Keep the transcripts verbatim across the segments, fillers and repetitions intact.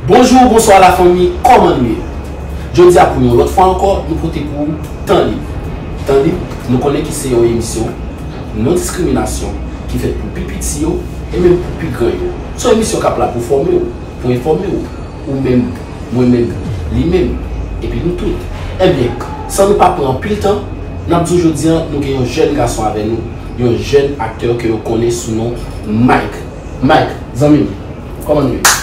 Bonjou, bonswa lafanmi, kòman nou ye? Jodi a pou yon lòt fwa ankò, nou pote pou ou Tan Lib. Tan Lib, nou konnen ki se yon emisyon non diskriminasyon ki fèt pou pi piti yo e menm pou pi gran yo. Se yon emisyon k ap la pou fòme w, pou enfòme w, ou menm, mwen menm, li menm, epi nou tout. Ebyen, san nou pa pran anpil tan, n ap di w jodi a, nou gen yon jèn gason avè nou, yon jèn aktè ke yo konnen sou non Mike. Mike, zanmi m, kòman nou ye?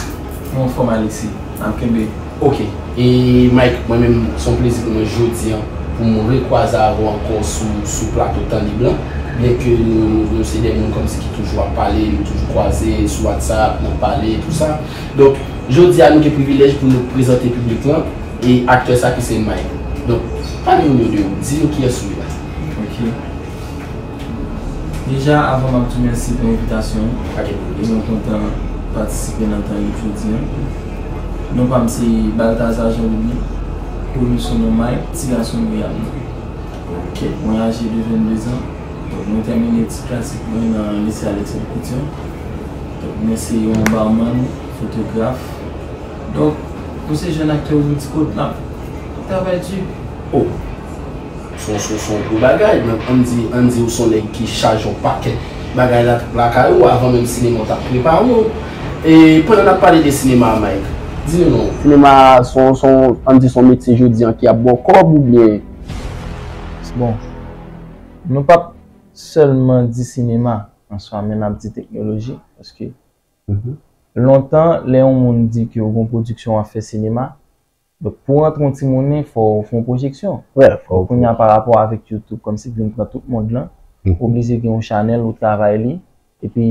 Mwen anfòm, Alexis. N ap kenbe. Ok. E Mike, mwen menm, se yon plezi pou mwen jodi a pou m rekwaze avè w ankò sou, sou plato Tan Lib lan. Byenke nou, nou, nou se de moun kòmsi ki toujou ap pale, nou toujou kwaze sou WhatsApp, n ap pale, tou sa. Donk, jodi a, nou gen privilèj pou nou prezante piblik lan e aktè sa ki se Mike. Donk, pale nou de ou, di nou kiyès ou ye. Ok. Deja, avan m ap di w mèsi pou envitasyon an. Pa gen pwoblèm. E mwen kontan patisipe nan Tan Lib jodi a. Non pa m se Balthazar Jean Louis, koni sou non Mike, ti gason Gouyad nan. Ok. Mwen aje de vennde zan. Donk, mwen tèmine etid klasik mwen nan lise Alexandre Pétion. Donk, mwen se yon barman, fotograf. Donk, mwen se jèn aktè Wildy Code la. Travay di. Oh. Se yon, se yon, se yon gwo bagay, men ann di, ann di ou se yon nèg ki chaje yon pakèt bagay la, lakay ou, avan menm sinema w t ap prepare w. E pandan n ap pale de sinema a, Mike, di nou non. Sinema a, se yon, se yon, ann di se yon metye jodi a ki ap ba w kòb oubyen? Bon, nou p ap sèlman di sinema an swa, men n ap di teknoloji, paske lontan, lè yon moun di ke w gen yon pwodiksyon w ap fè sinema, donk, pou w rantre yon ti monnen, fò w fè yon pwojeksyon. Donk, kounye a, pa rapò avèk YouTube, kòmsi k vin pran tout mond lan, ou oblije gen yon chanèl ou travay li, epi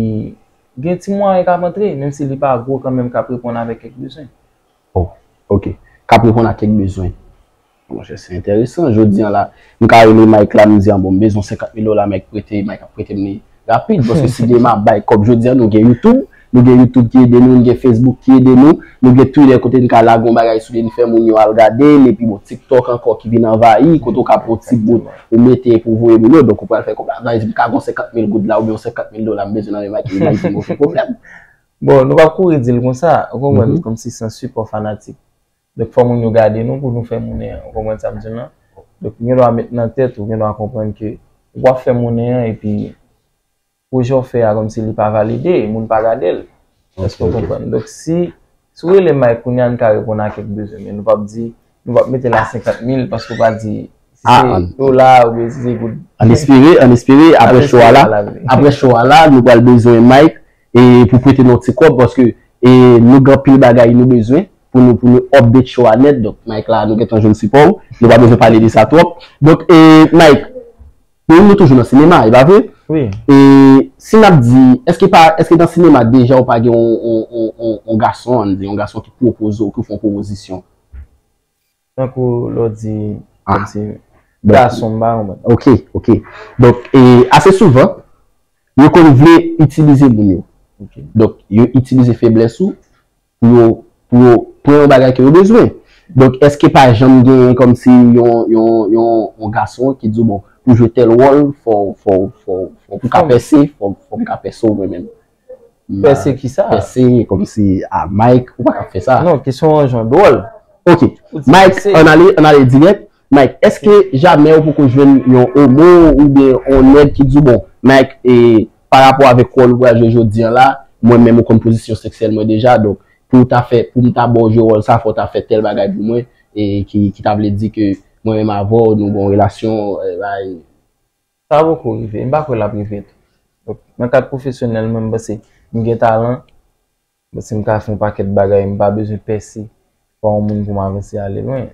gen ti mwayen k ap antre, menm si li pa gwo kanmenm, k ap reponn avèk kèk bezwen. Oh, ok. K ap reponn a kèk bezwen. Monchè, se enteresan. Jodi a la, m ka rele Mike la, m di, "Ah, bon, m bezwen senkant mil dola, Mike prete," Mike ap prete m li rapid. Paske sinema ap bay kòb. Jodi a, nou gen YouTube, nou gen YouTube ki ede nou, nou gen Facebook ki ede nou, nou gen Twitter kote n ka lage yon bagay sou li, n fè moun yo al gade l, epi bon, TikTok ankò ki vin anvayi, kote w ka pran yon ti bout, ou mete pou voye moun yo, donk ou pral fè kòb la. Sa vle di, m ka gen yon senkant mil goud la, oubyen yon senkant mil dola, m bezwen nan men Mike, Mike di m, "Ok, pwoblèm." Bon, nou p ap kouri di l konsa, ou konprann, kòmsi san sipò fanatik. Donk, fò moun yo gade nou pou nou fè monnen an. Ou konprann sa m di w lan? Donk, ou gen dwa met nan tèt ou, ou gen dwa konprann ke ou ap fè monnen an, epi pwojè w fè a kòmsi li pa valide, moun pa gade l. Èske w konprann? Donk, si, si w rele Mike kounye a, n ka reponn a kèk bezwen, men nou p ap di, nou p ap mete la senkant mil, paske w pa di, si se dola oubyen si se goud. Ann espere, ann espere, apre show a la, apre show a la, nou pral bezwen Mike, e pou prete nou yon ti kòb, paske, e, nou gen anpil bagay nou bezwen pou nou, pou nou update show a nèt. Donk, Mike la, nou gentan jwenn sipò w. Nou pa bezwen pale de sa twòp. Donk, e, Mike, nou, nou toujou nan sinema, e pa vre? Wi. E si n ap di, èske pa, èske nan sinema deja ou pa gen yon, yon, yon, yon, yon gason, ann di, yon gason ki pwopoze w, ki fè yon pwopozisyon? Tankou lè w di, kòmsi, gason, m pa konprann. Ok, ok. Donk, e, ase souvan, yo konn vle itilize moun yo. Ok. Donk, yo itilize feblès ou pou yo, pou yo pran yon bagay ke yo bezwen. Donk, èske pa janm genyen kòmsi yon, yon, yon, yon gason ki di w, "Bon, pou jwe tèl wòl, fò, fò, fò, fò m ka pèse, fò, fò m ka pèse w mwen menm"? Pèse kisa? Pèse, kòmsi, a, Mike, ou pa ka fè sa. Non, kesyon an jan dwòl. Ok. Mike, ann ale, ann ale dirèk. Mike, èske jamè ou poko jwenn yon omo oubyen yon nèg ki di w, "Bon, Mike, e, pa rapò avèk wòl ou pral jwe jodi a la, mwen menm ou konn pozisyon seksyèl mwen deja, donk, pou w ta fè, pou m ta ba w jwe wòl sa, fò w ta fè tèl bagay pou mwen," e ki, ki ta vle di ke mwen menm avè w, nou gen yon relasyon, e, bay, Sa poko rive, m pa kwè l ap rive tou. Donk, nan kad pwofesyonèl mwen, m panse m gen talan, m panse m ka fè yon pakèt bagay, m pa bezwen pèse pa yon moun pou m avanse ale lwen.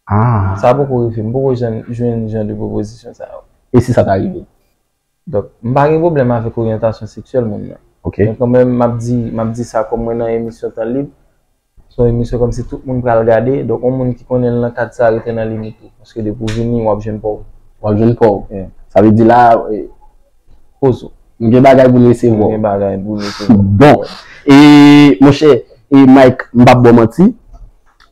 Ah. Sa poko rive, m poko jwenn, jwenn jan de pwopozisyon sa yo. E si sa ta rive? Donk, m pa gen pwoblèm avèk oryantasyon seksyèl moun nan. Ok. Men kanmenm, m ap di, m ap di sa kòm mwen nan emisyon Tan Lib, se yon emisyon kòmsi tout moun pral gade. Donk, yon moun ki konnen l nan kad sa a rete nan limit ou. Paske depi w vini, w ap jwenn pa w. W ap jwenn pa w. Yeah. Sa vle di la, e, poze w. Nou gen bagay pou n resevwa w. Nou gen bagay pou n resevwa w. Bon. E, monchè, e Mike, m p ap ba w manti.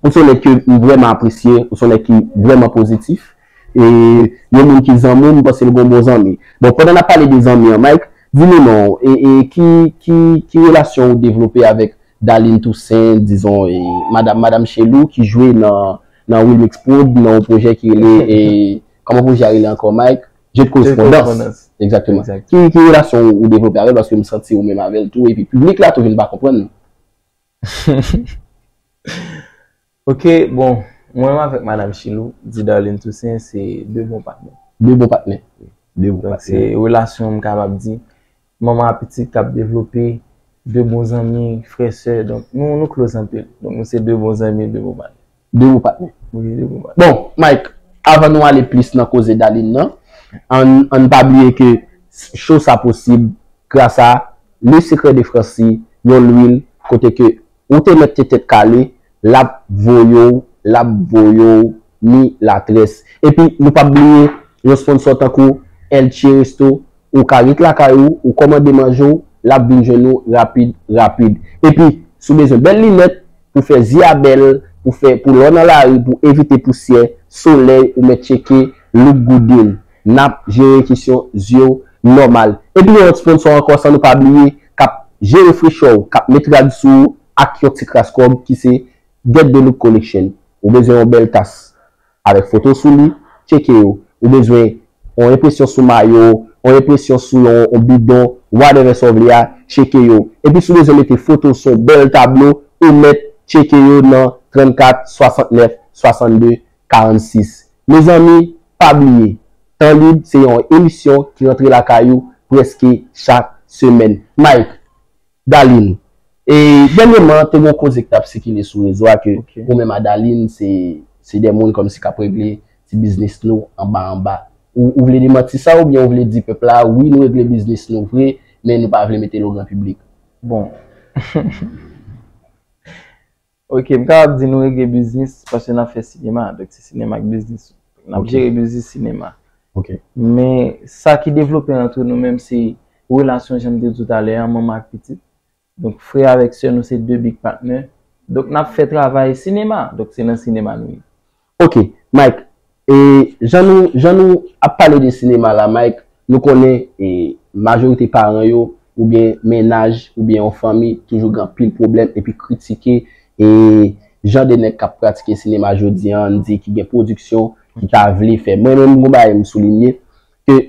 Ou se yon nèg ke m vrèman apresye, ou se yon nèg ki vrèman pozitif. E yon moun ki zanmi w, m panse l gon bon zanmi. Bon, pandan n ap pale de zanmi an, Mike, di nou non, e, e ki, ki, ki relasyon ou devlope avèk Darline Toussaint, dizon, e, Madam, Madam Chelou ki jwe nan, nan Wilmix Prod, nan yon pwojè ki rele, e, kòman pwojè a rele ankò, Mike? Je te korespondans. Egzakteman. Ki, ki relasyon ou devlope avè l? Paske m santi ou menm avè l tou, epi piblik la tou vin pa konprann. Ok, bon, mwen menm avèk Madam Chilou, di Darline Toussaint, se de bon patnè. De bon patnè. De bon patnè. Donk, se relasyon, m kapab di, manman a pitit k ap devlope, de bon zanmi, frè, sè. Donk, nou, nou close anpil. Donk, nou se de bon zanmi, de bon patnè. De bon patnè. Wi, de bon patnè. Bon, Mike, avan nou ale plis nan koze Darline nan, ann, ann pa bliye ke show sa posib gras a Le Secret de Franci, yon lwil kote ke ou te mèt te tèt kale, l ap voye w, l ap voye w ni latrès. Epi, nou p ap bliye yon sponsò tankou Elche Resto, ou ka ret lakay ou, ou kòmande manje w, l ap vin jwenn ou rapid, rapid. Epi, si w bezwen bèl linèt, pou fè zye a bèl, pou fè, pou lè w nan lari, pou evite pousyè, solèy, ou mèt tcheke Look Good In. N ap jere kesyon zye w nòmal. Epi gen lòt sponsò ankò, san nou pa bliye, k ap jere frechè w, k ap met rad sou ou ak yon ti kras kòb ki se Get The Look Collection. Ou bezwen yon bèl tas avèk foto sou li, tcheke yo. Ou bezwen yon enpresyon sou mayo, yon enpresyon sou yon, yon bidon, whatever sa w vle a, tcheke yo. Epi si w bezwen mete foto sou yon bèl tablo, ou mèt tcheke yo nan trannkat swasantnèf swasannde karannsis. Mezanmi, pa bliye, Tan Lib se yon emisyon ki rantre lakay ou prèske chak semèn. Mike, Darline, e dènyèman, te gen yon koze ki t ap sikile sou rezo a ke ou menm a Darline se, se de moun kòmsi k ap regle ti biznis nou anba anba. Ou, ou vle demanti sa oubyen ou vle di pèp la, wi, nou regle biznis nou vre, men nou pa vle mete l o gran piblik? Bon. Ok, m kapab di nou regle biznis paske n ap fè sinema. Donk, se sinema ak biznis. N ap jere biznis sinema. Ok. Men, sa ki devlope antre nou menm, se relasyon, jan m te di w talè a, manman ak pitit. Donk, frè avèk sè, nou se de big patnè. Donk, n ap fè travay sinema. Donk, se nan sinema nou ye. Ok, Mike, e jan nou, jan nou ap pale de sinema la, Mike, nou konnen, e, majorite paran yo, oubyen mennaj, oubyen yon fanmi, toujou gen anpil pwoblèm epi kritike, e, jan de nèg k ap pratike sinema jodi a, ann di ki gen pwodiksyon, ki ta vle fè. Mwen menm, gon bagay m soulinye, ke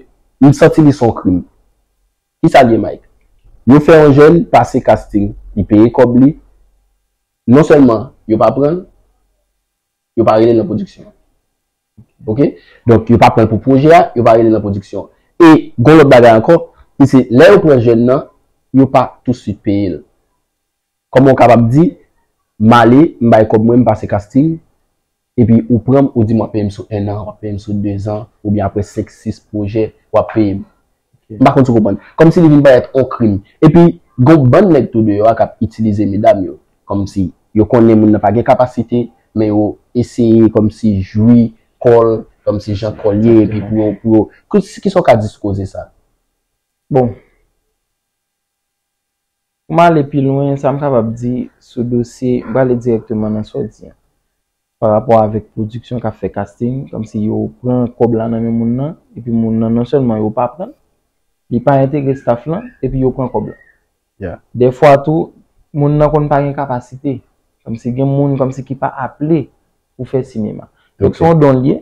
m santi li se yon krim. Kisa l ye, Mike? Yo fè yon jèn pase casting, li peye kòb li, non sèlman yo pa pran l, yo pa rele l nan pwodiksyon. Ok? Donk, yo pa pran l pou pwojè a, yo pa rele l nan pwodiksyon. E gon lòt bagay ankò, ki se lè yo pran jèn nan, yo pa touswit peye l. Kòman w kapab di, m ale, m bay kòb mwen, m pase casting, epi ou pran m, ou di m w ap peye m sou enn an, w ap peye m sou dezan, oubyen apre senk, sis pwojè, w ap peye m? M pa konn si w konprann. Kòmsi li vin parèt yon krim. Epi, gon bann nèg tou deyò a k ap itilize medam yo. Kòmsi yo konnen moun nan pa gen kapasite, men yo eseye kòmsi jwi kò l, kòmsi jan kò l ye, epi pou yo, pou yo. Ki, kisa w ka di sou koze sa? Bon. Pou m ale pi lwen, sa m kapab di sou dosye, m prale dirèkteman nan sa w di an. Pa rapò avèk pwodiksyon k ap fè casting, kòmsi yo pran kòb la nan men moun nan, epi moun nan non sèlman yo pa pran l, li pa entegre staff lan, epi yo pran kòb la. Dèfwa tou, moun nan konn pa gen kapasite. Kòmsi gen moun kòmsi ki pa aple pou fè sinema. Donk, se yon don l ye.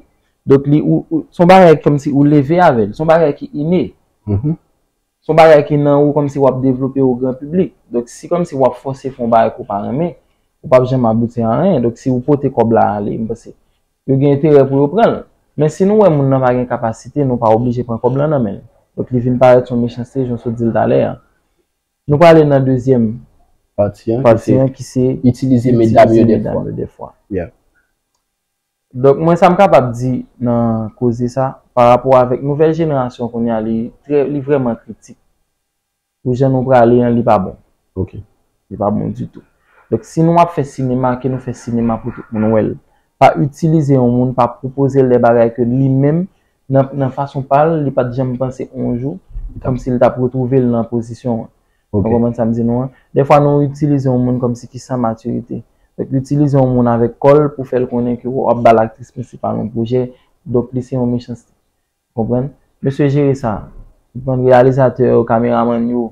Donk, li, ou, ou, se yon bagay kòmsi ou leve avè l. Se yon bagay ki ine. Se yon bagay ki nan ou kòmsi w ap devlope o gran piblik. Donk, si kòmsi w ap fòse fè yon bagay ke w pa renmen, ou p ap janm abouti a anyen. Donk, si ou pote kòb la ale, m panse, yo gen enterè pou yo pran l. Men si nou wè moun nan pa gen kapasite, nou pa oblije pran kòb lan nan men l. Donk, li vin parèt yon mechanste, jan w sot di l talè a. Nou prale nan dezyèm Pati an, pati an ki se itilize medam yo dèfwa. Dèfwa. Donk, mwen, sa m kapab di nan koze sa, pa rapò avèk nouvèl jenerasyon kounye a, li trè, li vrèman kritik. Pou jan nou prale an, li pa bon. Ok. Li pa bon ditou. Donk, si nou ap fè sinema, ke nou fè sinema pou tout moun wè l. Pa itilize yon moun, pa pwopoze l de bagay ke li menm, nan, nan fason pa l, li pa t janm panse yon jou, kòmsi l t ap retwouve l nan pozisyon an. Ou konprann sa m di nou an? Dèfwa, nou itilize yon moun kòmsi ki san matirite. Donk, itilize yon moun avèk kò l pou fè l konnen ke w ap ba l aktris prensipal yon pwojè. Donk, li se yon mechanste. Konprann? Mesye jere sa. Konprann, reyalizatè yo, kameramann yo,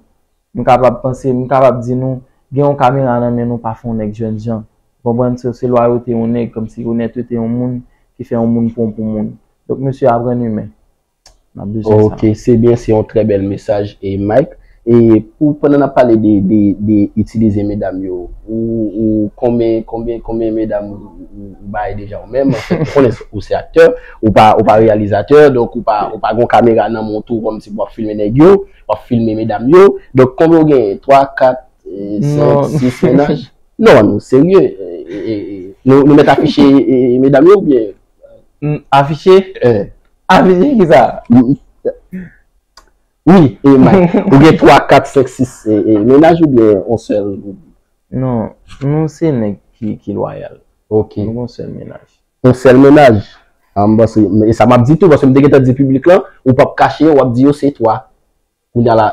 m kapab panse, m kapab di nou, gen yon kamera nan men nou pa fè yon nèg jènjan. Ou konprann? Se, se lwayote yon nèg, kòmsi onètete yon moun ki fè yon moun pran pou moun. Donk, mesye, aprann imen. N ap bezwen sa. Ok, se byen, se yon trè bèl mesaj, e Mike. E pou, pandan n ap pale de, de, de itilize medam yo, ou, ou konbyen, konbyen, konbyen medam ou, ou, ou bay deja ou menm? Anfèt, m konnen ou se aktè, ou pa, ou pa reyalizatè, donk ou pa, ou pa gon kamera nan men w tou kòmsi w ap filme nèg yo, w ap filme medam yo. Donk, konbyen ou genyen? Twa, kat, e, senk, sis mennaj? Non, nou serye. E, e, e, nou, nou mèt afiche, e, e, medam yo oubyen? Afiche? Eh. Afiche kisa? Wi, e, Mike, ou gen twa, kat, senk, sis, e, e, mennaj oubyen yon sèl? Non, nou se nèg ki, ki lwayal. Ok. Nou gon sèl mennaj. Yon sèl mennaj? Ah, m panse, e sa m ap di tou, paske m te gentan di piblik lan, ou p ap kache, w ap di yo se twa. Kounye a la,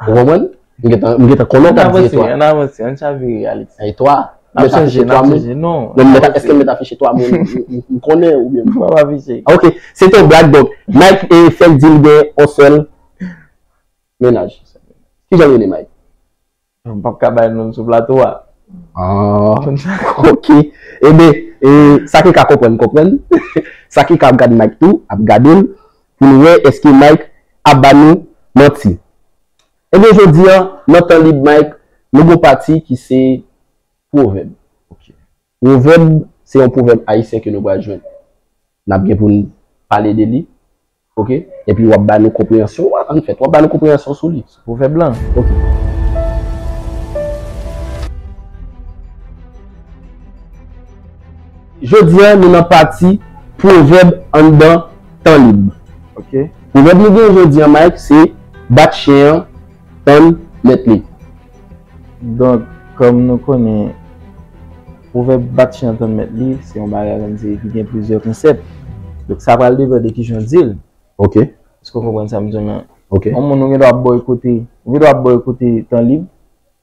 ou konprann? M gentan, m gentan konnen w t ap di e twa. Ann avanse, ann avanse, ann chavire, Alex. E twa? N ap chanje, n ap chanje, non. Non, m mèt a, èske m mèt afiche twa moun? M, m, m konnen oubyen m p ap afiche. Ah, ok, se te yon blag, donk, Mike, e, fèk di l gen yon sèl mennaj. Kijan l rele, Mike? M p ap ka bay non l sou plato a. Ah, ok. Ebyen, e, sa ki ka konprann, konprann. Sa ki ka ap gad Mike tou, ap gade l, pou nou wè èske Mike ap ba nou manti. Ebyen, jodi a, nan Tan Lib Mike, nou gon pati ki se pwovèb. Ok. Pwovèb, se yon pwovèb ayisyen ke nou pral jwenn. N ap gen pou n pale de li. Ok? Epi w ap ba nou konpreyansyon w, anfèt, w ap ba nou konpreyansyon sou li. Sou pwovèb lan. Ok. Jodi a, nou nan pati pwovèb anndan Tan Lib. Ok. Pwovèb nou gen jodi a, Mike, se bat chen an, tann mèt li. Donk, kòm nou konnen, pwovèb bat chen an tann mèt li, se yon bagay kòmsi ki gen plizyè konsèp. Donk, sa pral depann de kijan w di l. Ok. Èske w konprann sa m di w lan? Ok. Yon moun, ou gen dwa ap bòykote, ou gen dwa ap bòykote Tan Lib.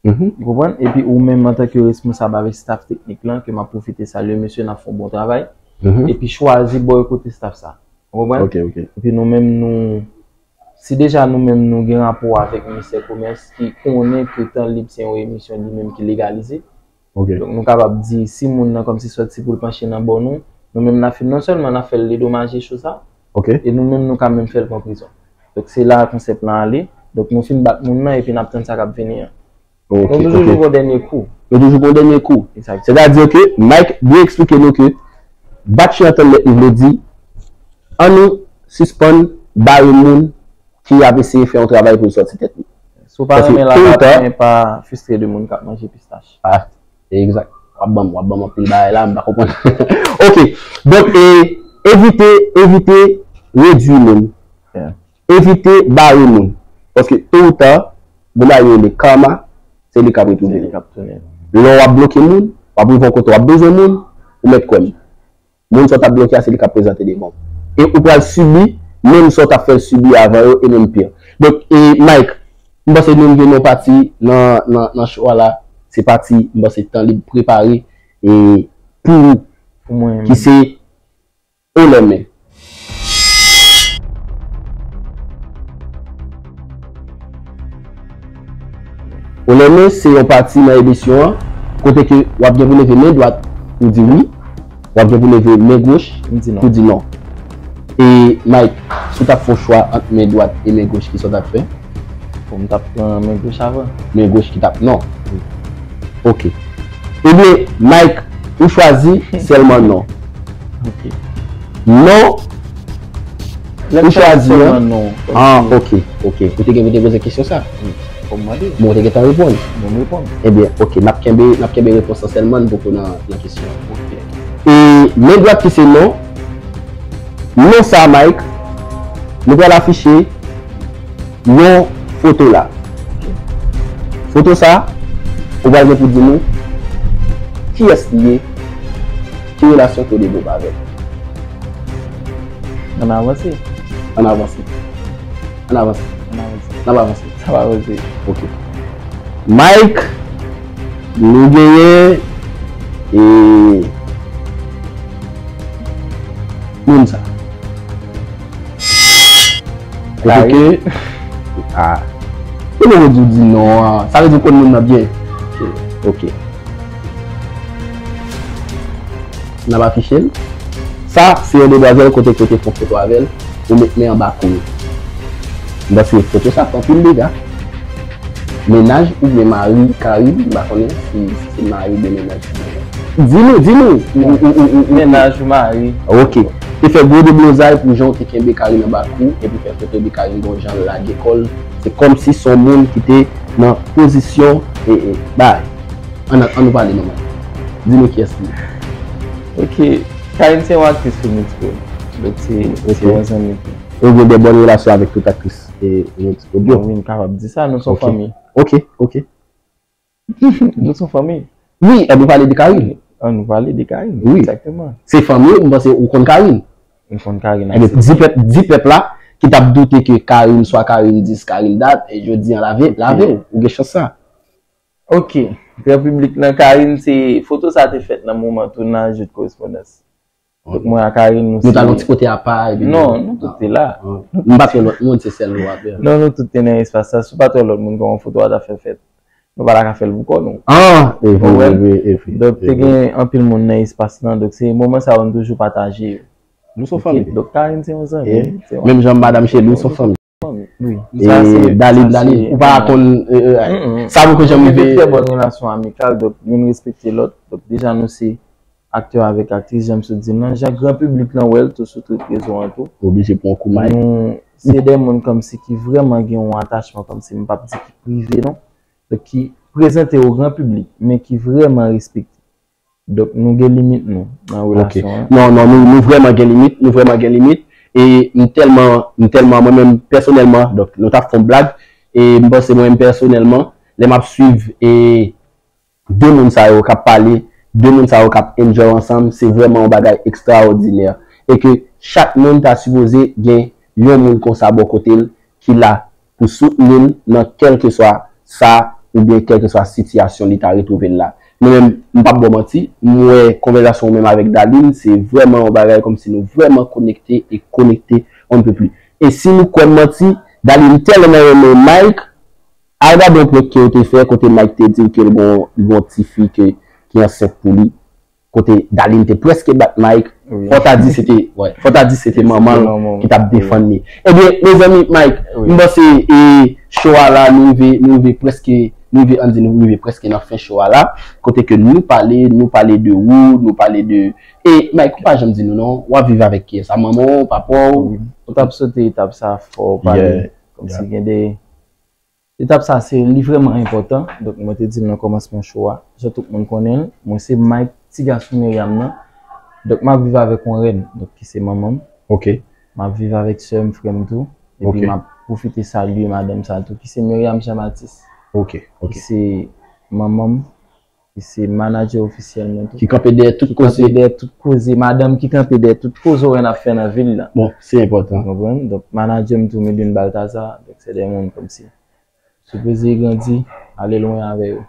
Mhm. Ou konprann? Epi ou menm, antanke responsab avèk staff teknik lan, ke m ap pwofite salye, mesye, n ap fè yon bon travay. Mhm. Epi chwazi bòykote staff sa. Ou konprann? Ok, ok. Epi nou menm, nou, si deja nou menm nou gen rapò avèk ministè komès ki konnen ke Tan Lib se yon emisyon li menm ki legalize. Ok. Donk, nou kapab di, si moun nan kòmsi sòti pou l panche nan bò nou, nou menm n ap fè, non sèlman n ap fè l dedomaje cho sa, ok, e nou menm nou ka menm fè l pran prizon. Donk, se la konsèp lan ale. Donk, nou fin bat moun nan epi n ap tann sa k ap vini an. Ok, ok. Nou toujou jwe yon dènye kou. Nou toujou jwe yon dènye kou. Exact. Sètadi ke Mike byen eksplike nou ke bat chen an tann mèt li vle di, ann nou sispann bare moun ki ap eseye fè yon travay pou l sòti tèt li. Si w pa renmen laba, pa fistre de moun k ap manje pistach. Ah, egzak. W ap ban m, w ap ban m anpil bagay la, m pa konprann. Ok. Donk, e, evite, evite redui moun. Yeah. Evite bare moun. Paske to ou ta, gon bagay yo rele karma, se li k ap retounen. Se li k ap tounen. Lè w ap bloke moun, w ap rive yon kote w ap bezwen moun, ou mèt kwè m. Moun sa w t ap bloke a, se li k ap prezante devan w. E ou pral sibi menm sa w t ap fè l sibi avan yo, e menm pi. Donk, e, Mike, m panse nou gen yon pati nan, nan, nan show a la, se pati, m panse Tan Lib prepare, e, pou ou, pou mwen, ki se Olèmen. Olèmen se yon pati nan emisyon an, kote ke w ap gen pou leve men dwat pou di wi, w ap gen pou leve men goch pou di non. E Mike, si w t ap fè yon chwa ant men dwat e men goch, kisa w t ap fè? Bon, m t ap pran men goch avan. Men goch ki t ap non. Wi. Ok. Ebyen, Mike, ou chwazi sèlman non. Ok. Non, ou chwazi, sèlman non. Ah, ok, ok. Ou te gen pou te poze kesyon sa? Wi. Fò m mande. Bon, ou te gentan reponn. Bon, m reponn. Ebyen, ok, n ap kenbe, n ap kenbe repons lan sèlman, n poko nan, nan kesyon an. Ok. E men dwat ki se non, non sa, Mike, nou pral afiche yon foto la. Foto sa, ou pral gen pou di nou kiyès li ye, ki relasyon Tony Bob avè l. Ann avanse. Ann avanse. Ann avanse. Ann avanse. N ap avanse. N ap avanse. Ok. Mike, nou genyen, e, moun sa. Kote ke, ah. Kote ou di w di non an? Sa vle di w konn moun nan byen. Ok. Ok. N ap afiche l. Sa, se yon demwazèl kote ke w te fè yon foto avè l, ou met men anba kou l. M panse foto sa fè anpil dega. Mennaj oubyen mari Karine, m pa konnen si, si se mari oubyen mennaj. Di nou, di nou. Ou, ou, ou, ou, ou, Mennaj ou mari. Ok. Te fè gwo deblozay pou jan w te kenbe Karine anba kou, epi fè foto de Karine gon jan l lage kò l. Se kòmsi se yon moun ki te nan pozisyon e, e, bay. Ann, ann nou pale nòmal. Di nou kiyès li ye. Ok. Karine se yon aktris Fimix Prod. Donk se se yon zanmi tou. Ou gen de bòn relasyon avèk tout aktris e Fimix Prod yo? Wi, m kapab di sa, nou se yon Ok. Fanmi. Ok, ok. Nou se yon fanmi. Wi, ann nou pale de Karine. Ann nou pale de Karine. Wi. Egzakteman. Se fanmi w, m panse ou konn Karine. M konn Karine Ebyen, ase. Di pèp, di pèp la ki t ap doute ke Karine, swa Karine dis, Karine dat, e jodi an lave, lave w, ou gen chans sa. Ok. Gran piblik lan, Karine, se foto sa te fèt nan moman tounaj Joute Korespondans. Donk mwen ak Karine nou Nou t al yon se ti kote apa epi Non, nou tout te la. M pa t wè lòt moun, se sèl nou apre. Non, nou tout te nan espas sa. Si w pa t wè lòt moun, kòman foto a ta fè fèt? Nou pa ta ka fè l pou kò nou. Ah, e vre, Ou wè? e vre, e vre. Donk te gen anpil moun nan espas lan. Donk se moman sa yo nou toujou pataje yo. Nou se yon fanmi. Donk Karine se yon zanmi. E, menm jan madanm Cheli, nou se yon fanmi. Wi. E Daline, Daline, ou pa konn, e, e, sa nou ko janm Gen rive. Trè bòn relasyon amikal, donk youn respekte lòt. Donk deja nou se aktè avèk aktris, jan m sot di l lan. Jan gran piblik lan wè l tou sou tout rezo an tou. Oblije pran kou may. Nou se de moun kòmsi ki vrèman gen yon atachman, kòmsi m p ap di ki prive non. Donk ki prezante o gran piblik, men ki vrèman respekte. Donk nou gen limit nou nan Ok. relasyon an. Non, non, nou, nou vrèman gen limit, nou vrèman gen limit. E m tèlman, m tèlman, mwen menm pèsonèlman, donk nou t ap fè yon blag, e m panse mwen menm pèsonèlman, lè m ap swiv e de moun sa yo k ap pale, de moun sa yo k ap enjoy ansanm, se vrèman yon bagay ekstraòdinè. E ke chak moun ta sipoze gen yon moun konsa bò kote l ki la pou soutni l nan kèlkeswa sa oubyen kèlkeswa sitiyasyon li ta retwouve l la. Mwen menm, m p ap ba w manti, m wè konvèsasyon w menm avèk Daline, se vrèman yon bagay kòmsi nou vrèman konekte e konekte on ne peut plus. E si nou kwè m manti, Daline tèlman renmen Mike, al gade yon prank ke yo te fè kote Mike te di l ke l gon, li gon ti fi ke, ki ansent pou li. Kote Daline te prèske bat Mike. Fò ta di se te, wè, fò ta di se te manman l ki t ap defann li. Ebyen, mezanmi, Mike, m panse e show a la, nou rive, nou rive prèske, nou rive, ann di nou rive prèske nan fen show a la. Kote ke nou pale, nou pale de ou, nou pale de, e Mike, ou pa janm di nou non, w ap viv avèk kiyès? A manman w, papa w? Ou t ap sote etap sa fò w pale. Kòmsi gen de Etap sa se li vrèman enpòtan. Donk mwen te di l nan kòmansman show a, jan tout moun konnen l, mwen se Mike, ti gason Meriam nan. Donk m ap viv avèk yon rèn, donk ki se manman m. Ok. M ap viv avèk sè m, frè m tou. Epi Ok. M ap pwofite salye madanm sa tou, ki se Meriam Jean Mathis. Ok, ok. Ki se manman m, ki se manadjè ofisyèl mwen tou. Ki kanpe dèyè tout koze. Ki kanpe dèyè tout koze. Madanm ki kanpe dèyè tout koze w wè n ap fè nan vil la. Bon, se enpòtan. Ou konprann? Donk, manadjè m tou, Medun Baltazar. Donk, se de moun kòmsi. Si w bezwen grandi, ale lwen avè yo.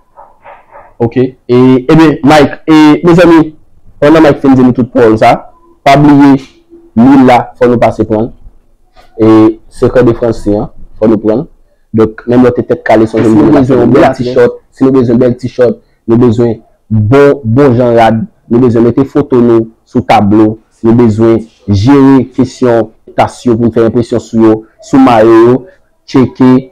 Ok. E, ebyen, Mike, e, mezanmi, pandan Mike fin di nou tout pawòl sa, pa bliye, lwil la, fò nou pase pran l. E, sekrè de Fransi an, fò nou pran l. Donk, menm lè w te tèt kale, sonje nou bezwen yon bèl ti short. Si nou bezwen bèl ti short, nou bezwen bon, bon jan rad, nou bezwen mete foto nou sou tablo, nou bezwen jere kesyon tas yo pou n fè enpresyon sou yo, sou mayo yo, tcheke.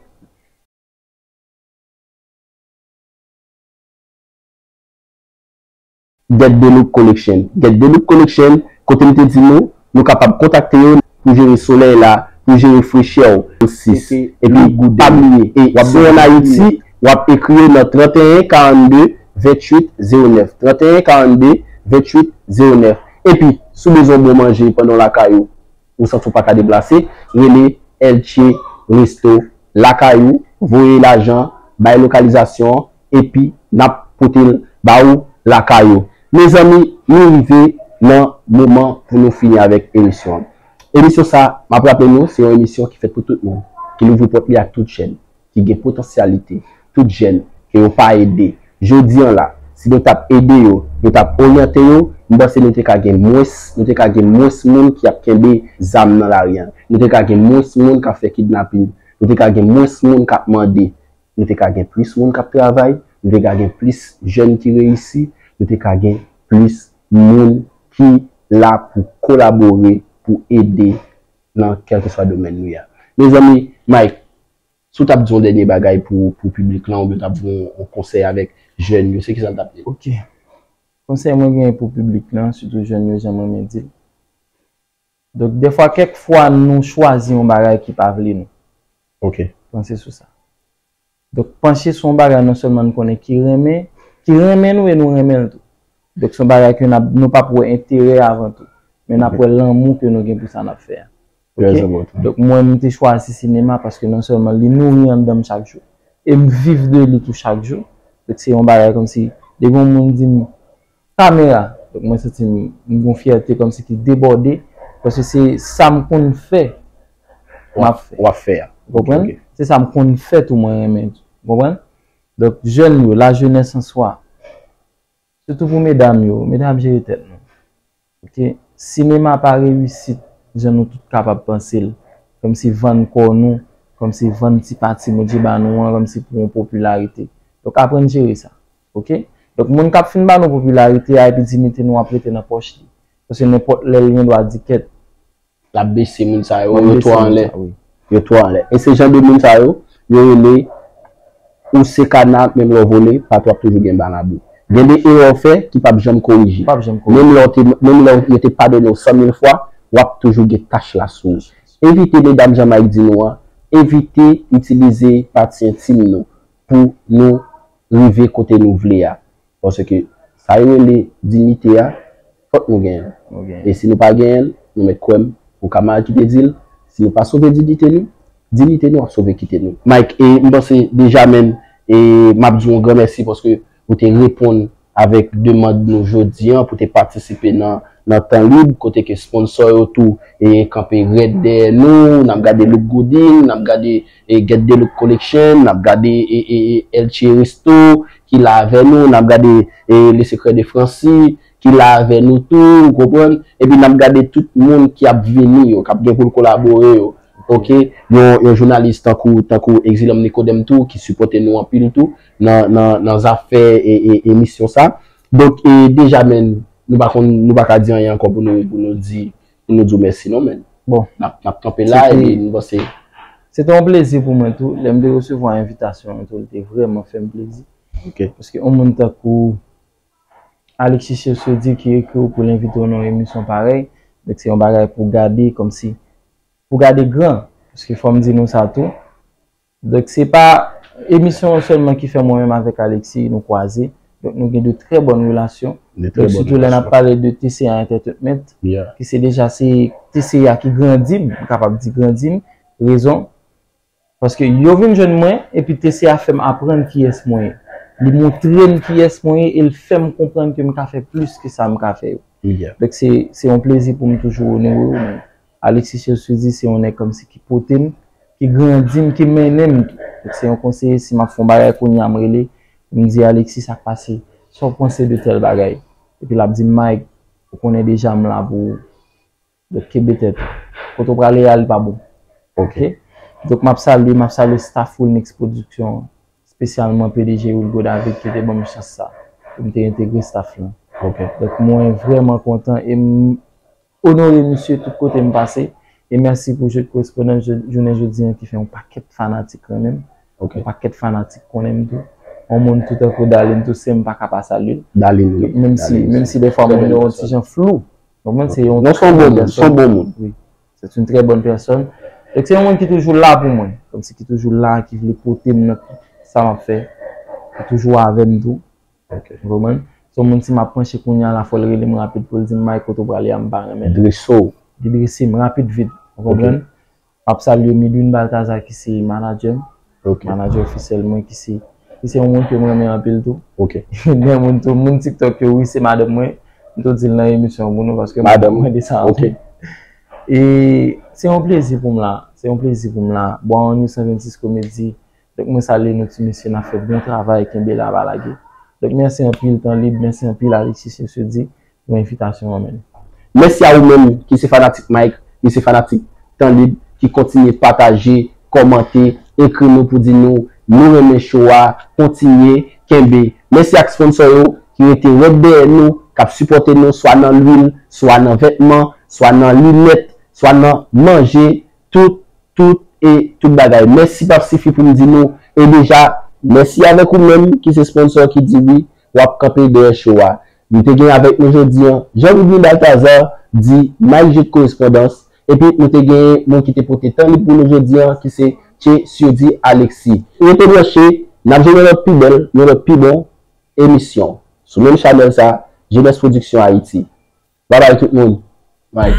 Get the Look Collection. Get the Look Collection, kote m te di nou, nou kapab kontakte yo pou jere solèy la, pou jere frechè w. Sis. Epi, pa bliye, e si w ann Ayiti, w ap ekri yo nan trannteyen karannde venntuit zewo nèf. Trannteyen karannde venntuit zewo nèf. Epi, si w bezwen yon bon manje pandan w lakay ou, ou santi w pa ka deplase, rele Elche Resto lakay ou, voye lajan, bay lokalizasyon, epi n ap pote l ba ou lakay ou. Mezanmi, nou rive nan moman pou nou fini avèk emisyon an. Emisyon sa, m ap raple nou, se yon emisyon ki fèt pou tout moun, ki louvri pòt li ak tout jèn, ki gen potansyalite, tout jèn ke yo pa ede. Jodi an la, si nou t ap ede yo, nou t ap oryante yo, m panse nou te ka gen mwens, nou te ka gen mwens moun ki ap kenbe zam nan lari an. Nou te ka gen mwens moun k ap fè kidnapin. Nou te ka gen mwens moun k ap mande. Nou te ka gen plis moun k ap travay. nou te ka gen plis jèn ki reyisi, nou te ka gen plis moun ki la pou kolabore, pou ede nan kèlkeswa domèn nou ye a. Mezanmi, Mike, si w t ap di yon dènye bagay pou, pou piblik lan, oubyen w t ap di yon, yon konsèy avèk jèn yo, se kisa l t ap ye? Ok. Konsèy mwen genyen pou piblik lan, sitou jèn yo, jan mwen renmen di l. Donk, dèfwa, kèk fwa, nou chwazi yon bagay ki pa vle nou. Ok. Panse sou sa. Donk, panche sou yon bagay non sèlman n konnen ki renmen, ki renmen nou e nou renmen l tou. Donk, se yon bagay ke n ap, nou p ap wè enterè avan tou. Men n ap wè lanmou ke nou gen pou sa n ap fè a. Ok? Trè enpòtan. Donk, mwen, m te chwazi sinema paske non sèlman li nouri anndan m chak jou, e m viv de li tou chak jou. Donk, se yon bagay kòmsi, depi yon moun di m, kamera. Donk, mwen santi m, m gon fyète kòmsi ki debòde, paske se sa m konn fè, m ap fè. W ap fè a. Ou konprann? Ok, ok. Se sa m konn fè tou, mwen renmen tou. Ou konprann? Donk, jèn yo, lajenès an swa, sitou pou medam yo, medam jere tèt nou. Ok? Sinema pa reyisit jan nou tout kapab panse l. Kòmsi vann kò nou, kòmsi vann ti pati Bondye ba nou an, kòmsi pou yon popilarite. Donk, aprann jere sa. Ok? Donk, moun k ap fin ba nou popilarite a epi diyite nou ap rete nan pòch li. Paske nenpòt lè l gen dwa di kèt. L ap bese moun sa yo, yo twò anlè. Yo twò anlè. E se jan de moun sa yo, yo rele ou se kana, menm lè w vole, patou ap toujou gen balabou. Gen de erè w fè ki p ap janm korije. Menm lè w te, menm lè yo te padone w san mil fwa, w ap toujou gen tach la sou ou. Evite medam jan Mike di nou an, evite itilize pati entim nou pou nou rive kote nou vle a. Paske sa yo rele diyite a, fòk nou genyen l. E si nou pa genyen l, nou mèt kwè m, yon kamarad ki te di l, si nou pa sove diyite nou, diyite nou ap sove kite nou. Mike, e m panse deja menm, e m ap di w yon gran mèsi paske ou te reponn avèk demann nou jodi an pou te patisipe nan, nan Tan Lib, kote ke sponsò yo tou e kanpe rèd dèyè nou. N ap gade Look Good Inc, n ap gade e Get the Look Collection, n ap gade e, e, e El Che Resto ki la avè nou, n ap gade e Le Secret de Francie ki la avè nou tou, ou konprann? Epi n ap gade tout moun ki ap vini yo, k ap gen pou l kolabore yo. Ok, yon, yon jounalis tankou, tankou Exilom Nicodème tou, ki sipòte nou anpil tou nan, nan, nan zafè e, e, emisyon sa. Donk, e, deja, men, nou pa konn, nou pa ka di anyen ankò pou nou, pou nou di, pou nou di w mèsi, non, men. Bon. N ap, n ap kanpe la, epi nou panse. Se te yon plezi pou mwen tou. Lè m te resevwa envitasyon an tou, li te vrèman fè m plezi. Ok. Paske yon moun tankou Alexis Chausseur di ki ekri w pou l envite w nan yon emisyon parèy, donk se yon bagay pou gade kòmsi, pou gade gran, paske fò m di nou sa tou. Donk se pa emisyon an sèlman ki fè mwen menm avèk Alexis nou kwaze, donk nou gen de trè bòn relasyon. Donk sitou lè n ap pale de T C A Entertainment, ki se deja se T C A ki grandi m, m kapab di grandi m, rezon, paske yo vin jwenn mwen, epi T C A fè m aprann kiyès mwen ye. Li montre m kiyès mwen ye e l fè m konprann ke m ka fè plis ke sa m ka fè yo. Donk se, se yon plezi pou m toujou onore w, men Alexis Chausseur di se yon nèg kòmsi ki pote m, ki grandi m, ki mennen m tou. Donk se yon konseye, si m ap fè yon bagay kounye a m rele, m di Alexis sa k pase, sa w panse de tèl bagay? Epi l ap di m Mike, ou konnen deja m la pou ou. Donk kenbe tèt ou. Kote w prale a, li pa bon. Ok. Donk m ap salye, m ap salye staff Wilmix Production an, espesyalman P D G Wilgo David ki te ban m chans sa pou m te entegre staff lan. Ok. Donk mwen vrèman kontan e m onore misye tout kote m pase. E mèsi pou jwèt korespondans jounen jodi an ki fè yon pakèt fanatik renmen m. Ok. Yon pakèt fanatik konnen m tou. Yon moun tou tankou Darline Toussaint m pa ka pa salye l. Darline, wi. Menm si, menm si dèfwa mwen wè yon ti jan flou. Donk mwen se yon... Non, se yon bon moun, se yon bon moun. Wi. C'est une très bonne personne. Donk se yon moun ki toujou la pou mwen. Kòmsi ki toujou la, ki vle pote m nan tout sa m ap fè. Ki toujou avè m tou. Ok. Ou konprann? Se yon moun si m ap panche kounye a la, fò l rele m rapid pou l di m Mike, kote w prale a, m pa renmen l. Drese w. Li drese m rapid vit. Ou konprann? M ap salye Midwin Baltazar ki se manadjè m. Ok. Manadjè ofisyèl mwen ki se, ki se yon moun ke m renmen anpil tou. Ok. Gen moun tou, moun TikTok yo, wi, se madanm mwen. M tou di l nan emisyon an pou nou paske madanm mwen de sa anpil. E se yon plezi pou m la. Se yon plezi pou m la. Bon, nou san vennsis komedi. Donk mwen salye nou ti mesye, n ap fè bon travay, kenbe la pa lage. Donk mèsi anpil Tan Lib, mèsi anpil Alexis Chausseur di pou envitasyon an, men. Mèsi a ou menm ki se fanatik Mike, ki se fanatik Tan Lib, ki kontinye pataje, kòmante, ekri nou pou di nou Nou renmen show a, kontinye, kenbe. Mèsi ak sponsò yo ki rete rèd dèyè nou, k ap sipòte nou, swa nan lwil, swa nan vètman, swa nan linèt, swa nan manje, tout, tout e tout bagay. Mèsi p ap sifi pou m di nou, e deja, mèsi avèk ou menm ki se sponsò ki di wi, w ap kanpe dèyè show a. Nou te gen avèk nou jodi an, Jean Ludny Balthazar, di Mike Jude Korespondans, epi nou te gen moun ki te pote tan li pou nou jodi an, ki se Tchessurdy Alexis. Rete branche, n ap jwenn yon lòt pi bèl, yon lòt pi bon emisyon sou menm chanèl sa, Jeunesse Production Haïti. Babay tout moun. Bye.